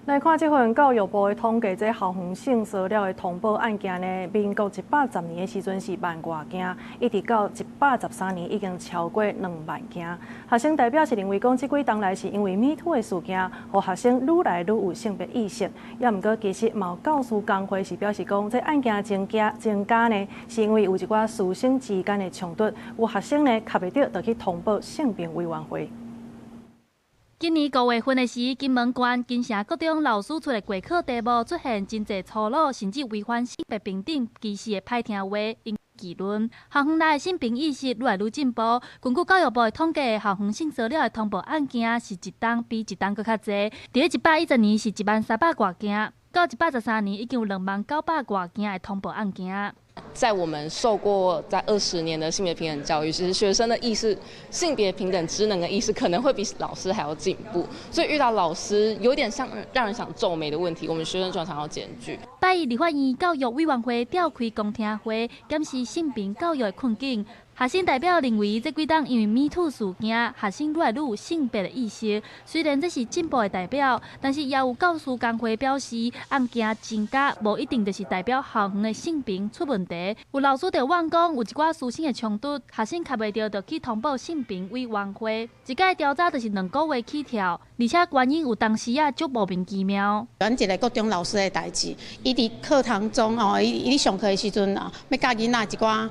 來看這份教育部的統計，這校園性騷擾的通報案件呢，民國110年的時陣是萬外件，一直到113年已經超過2萬件。學生代表是認為講，這幾冬來是因為 MeToo 的事件，予學生愈來愈有性別意識。也毋過其實嘛有教師工會是表示講，這案件增加呢，是因為有一寡師生之間的衝突，有學生呢卡袂著，就去通報性平委員會。今年5月份的時，金門縣金城國中老師出的過考題目出現真濟粗魯，甚至違反性別平等歧視的歹聽話，引起議論。校園內性平意識愈來愈進步。根據教育部的統計，校園性騷擾的通報案件是一冬比一冬閣較濟。佇咧110年是1萬300外件，到113年已經有2萬900外件的通報案件。在我們受過在20年的性別平等教育，其實學生的意識、性別平等知能的意識可能會比老師還要進步。所以遇到老師有點像讓人想皺眉的問題，我們學生常常要檢舉。拜一立法院教育委員會召開公聽會，檢視性平教育的困境。學生代表認為，這幾冬因為 MeToo 事件，學生愈來愈有性別的意識。雖然這是進步的代表，但是也有教師工會表示，案件增加無一定就是代表校園的性平出問題。有老師就怨講，有一寡師生的衝突，學生卡袂著就去通報性平委員會。一擺調查就是2個月起跳，而且原因有當時仔足莫名其妙。阮一个國中老師的代誌，伊佇課堂中哦，伊佇上課的時陣啊，欲教囡仔一寡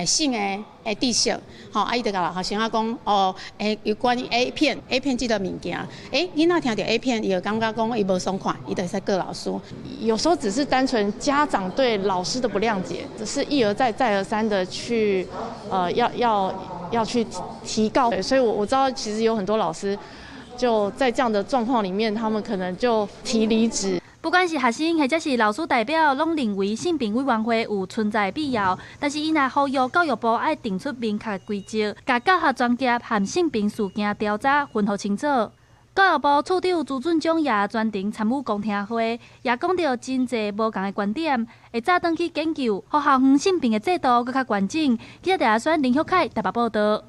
性的知識，吼，啊，伊就共學生仔講，哦，有關於 A 片，A 片這個物件，囡仔聽著 A 片，伊就感覺講伊無爽快，伊就會使告老師。有時候只是單純家長對老師的不諒解，只是一而再、再而三的去，要去提告。所以我知道其實有很多老師就在這樣的狀況裡面，他們可能就提離職。不管是學生或者是老師代表，攏認為性平委員會有存在必要。但是，𪜶也呼籲教育部愛定出明確規則，共教學專業和性平事件調查分予清楚。教育部處長朱俊忠也專程參與公聽會，也講著真濟無仝的觀點，會早轉去研究，予校園性平的制度閣較完整。記者鄭阿選、林旭凱台北報導。